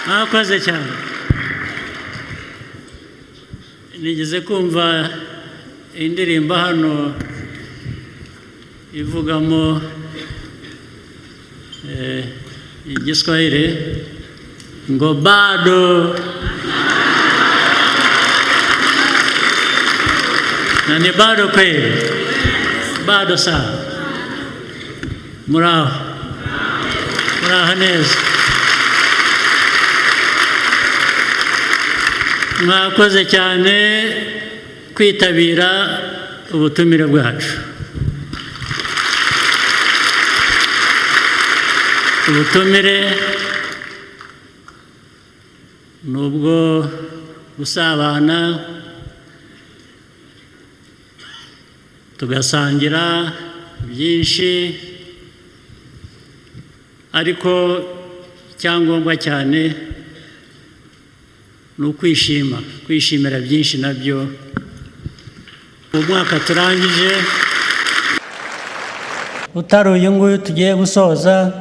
Mwakoze cyane. Nigeze kumva indirimbo hano ivugamo Igiswahili ngo bado na ni bado kweli, bado sana. Muraho, muraho neza. Mwakoze cyane kwitabira ubutumire bwacu. Ubutumire nubwo gusabana tugasangira byinshi, ariko icyangombwa cyane ni ukwishima, kwishimira byinshi nabyo. Umwaka turangije utari uyu nguyu tugiye gusoza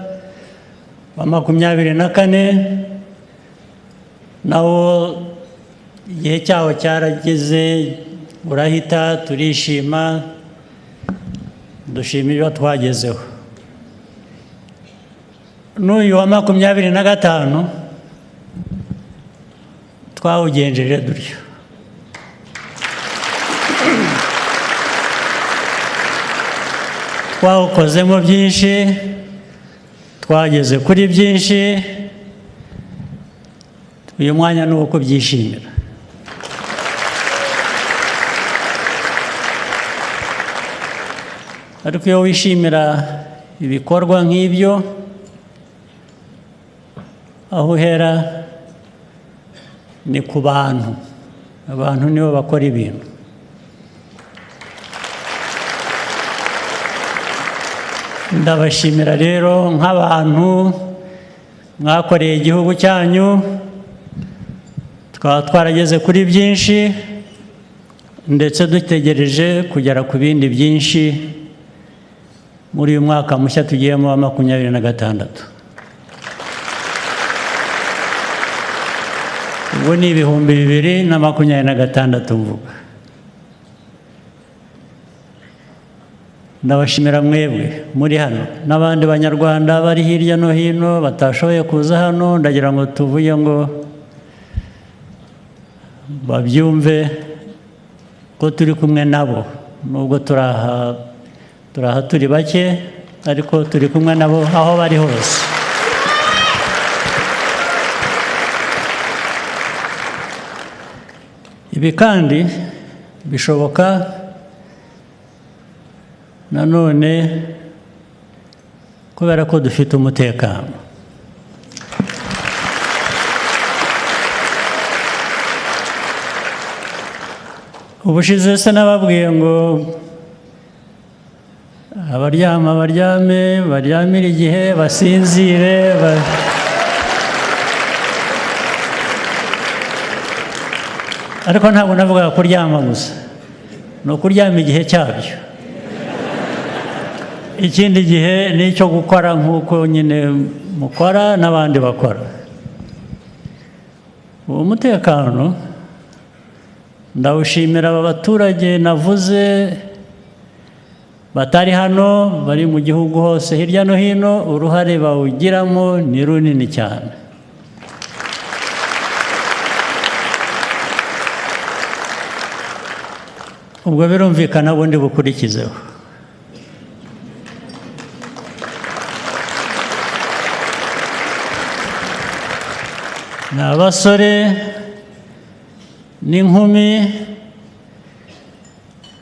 wa 24, nawo igihe cyawo cyarageze, urahita, turishima, dushima ibyo twagezeho. N'uyu wa 25 twawugenjeje dutyo. Twawukozemo byinshi, twageze kuri byinshi. Uyu mwanya ni uwo kubyishimira. Ariko iyo wishimira ibikorwa nk'ibyo, aho uhera ni ku bantu. Abantu nibo bakora ibintu. Ndabashimira rero nk'abantu mwakoreye igihugu cyanyu, tukaba twarageze kuri byinshi, ndetse dutegereje kugera ku bindi byinshi muri uyu mwaka mushya tugiyemo wa 26. Ubu ni 2026 mvuga. Ndabashimira mwebwe muri hano n'abandi banyarwanda bari hirya no hino batashoboye kuza hano. Ndagira ngo tuvuye ngo babyumve ko turi kumwe nabo, nubwo turaha turi bake, ariko turi kumwe nabo aho bari hose. Ibi kandi bishoboka nanone kubera ko dufite umutekano. Ubushize se nababwiye ngo abaryama baryame, baryamire igihe, basinzire, ariko ntabwo navugaga kuryama gusa, ni ukuryama igihe cyabyo. Ikindi gihe ni icyo gukora nk'uko nyine mukora n'abandi bakora. Uwo mutekano ndawushimira aba baturage navuze batari hano, bari mu gihugu hose hirya no hino, uruhare bawugiramo ni runini cyane. Ubwo birumvikana bundi bukurikizeho. Ni abasore n'inkumi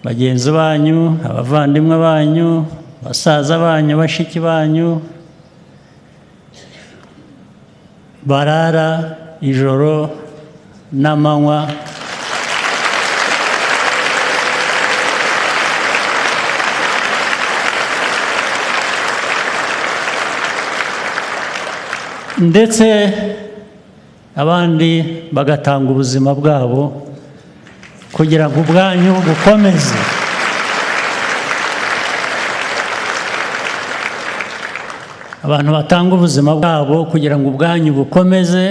bagenzi banyu, abavandimwe banyu, basaza banyu, bashiki banyu, barara ijoro n'amanywa ndetse abandi bagatanga ubuzima bwabo kugira ngo ubwanyu bukomeze. Abantu batanga ubuzima bwabo kugira ngo ubwanyu bukomeze,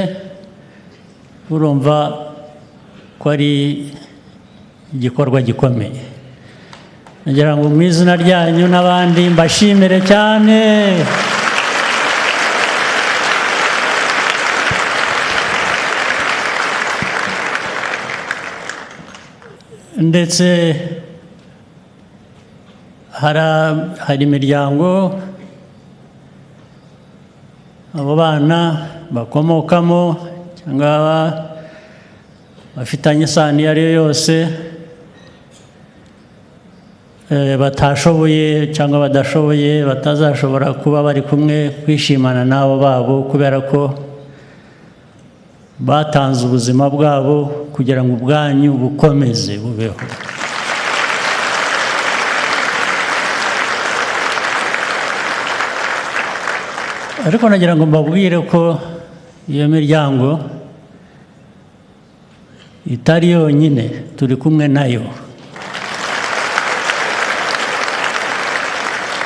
Urumva ko ari igikorwa gikomeye. Nagira ngo mu izina ryanyu n'abandi mbashimire cyane. Ndetse hari imiryango abo bana bakomokamo cyangwa bafitanye isano iyo ari yo yose, batashoboye cyangwa badashoboye, batazashobora kuba bari kumwe kwishimana n'abo babo kubera ko batanze ubuzima bwabo kugira ngo ubwanyu bukomeze bubeho. Ariko nagira ngo mbabwire ko iyo miryango itari yonyine, turi kumwe nayo.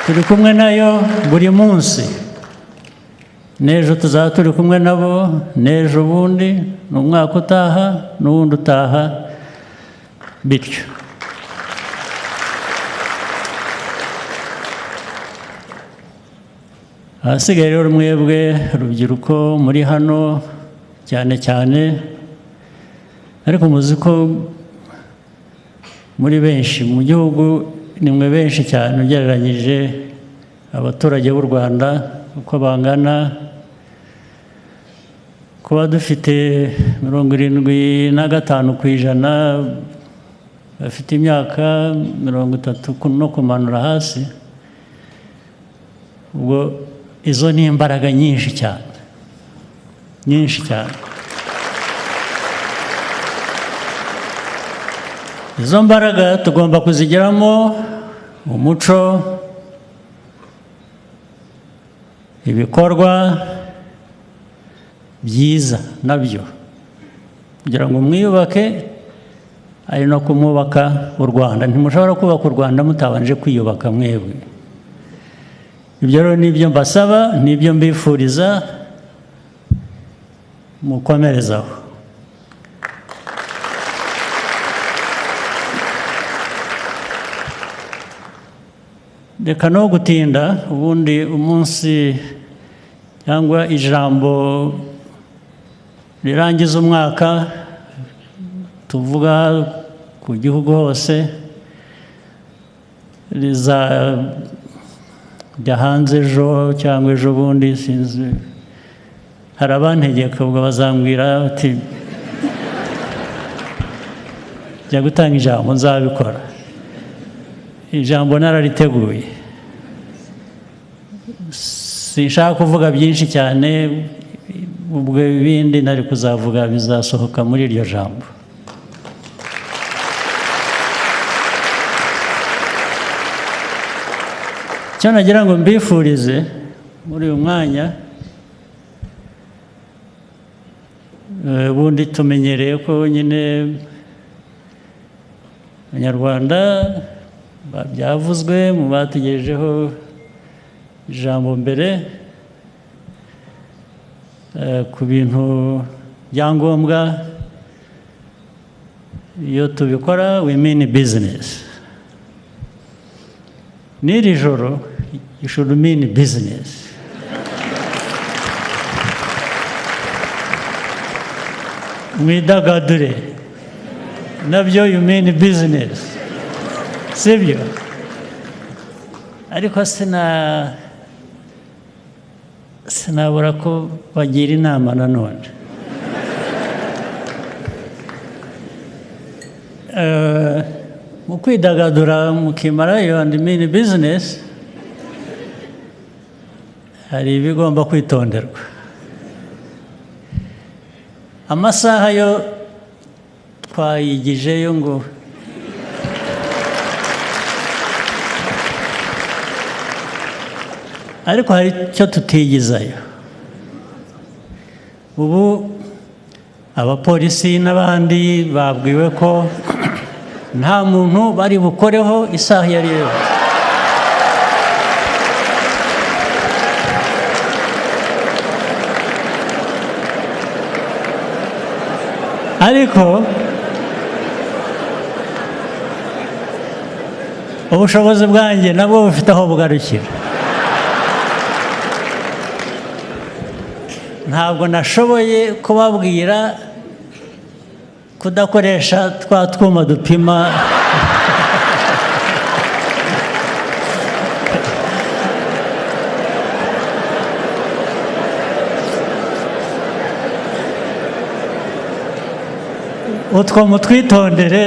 Turi kumwe nayo buri munsi. N'ejo tuzaba turi kumwe nabo, n'ejo bundi, n'umwaka utaha, n'uwundi utaha, bityo. Ahasigaye rero mwebwe rubyiruko muri hano cyane cyane, ariko muzi ko muri benshi mu gihugu, ni mwe benshi cyane ugereranyije abaturage b'u Rwanda uko bangana. Kuba dufite 75% bafite imyaka 30 no kumanura hasi, ubwo izo ni imbaraga nyinshi cyane, nyinshi cyane. Izo mbaraga tugomba kuzigiramo umuco, ibikorwa byiza nabyo kugira ngo mwiyubake, ari no kumwubaka u Rwanda. Ntimushobora kubaka u Rwanda mutabanje kwiyubaka mwebwe. Ibyo rero nibyo mbasaba, nibyo mbifuriza, mukomerezaho. Reka no gutinda, ubundi umunsi cyangwa ijambo rirangiza umwaka tuvuga ku gihugu hose rizajya hanze ejo cyangwa ejo bundi, sinzi. Hari abantegeka ubwo bazambwira bati jya gutanga ijambo, nzabikora. Ijambo narariteguye, sinshaka kuvuga byinshi cyane, ubwo ibindi nari kuzavuga bizasohoka muri iryo jambo. Icyo nagira ngo mbifurize muri uyu mwanya, ubundi tumenyereye ko nyine Abanyarwanda byavuzwe mu batugejejeho ijambo mbere, ku bintu byangombwa, iyo tubikora we mean business. N'iri joro you should mean business. Mwidagadure nabyo you mean business, sibyo? Ariko sinabura ko bagira inama nanone. Mu kwidagadura mukimara and mean business, hari ibigomba kwitonderwa. Amasaha yo twayigijeyo ngo ariko hari icyo tutigizayo. Ubu abapolisi n'abandi babwiwe ko nta muntu bari bukoreho isaha iyo ari yo yose. Ariko ubushobozi bwanjye nabwo bufite aho bugarukira. Ntabwo nashoboye kubabwira kudakoresha twa twuma dupima. Utwo mutwitondere.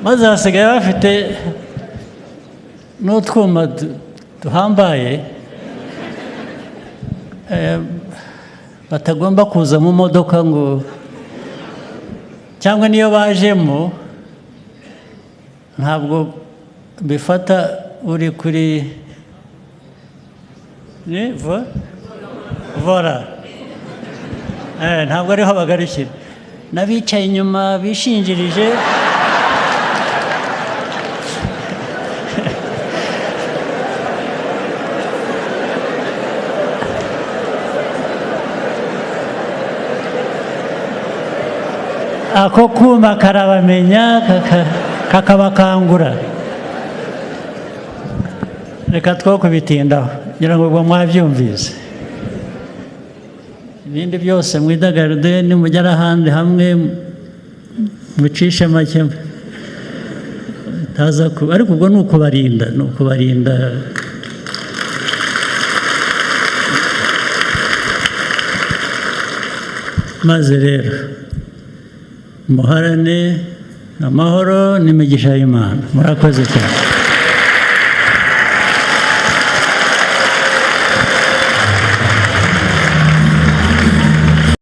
Maze hasigaye bafite n'utwuma duhambaye, batagomba kuza mu modoka ngo, cyangwa niyo bajemo ntabwo bifata uri kuri ni volant, ntabwo ariho bagarukira, n'abicaye inyuma bishingirije. Ako kuma karabamenya, kakabakangura. Reka two kubitindaho, ngira ngo ubwo mwabyumvise. Ibindi byose mwidagarade, nimugera ahandi hamwe mucishe make taza, ariko ubwo ni ukubarinda, ni ukubarinda. Maze rero muharane amahoro n'imigisha y'Imana. Murakoze cyane.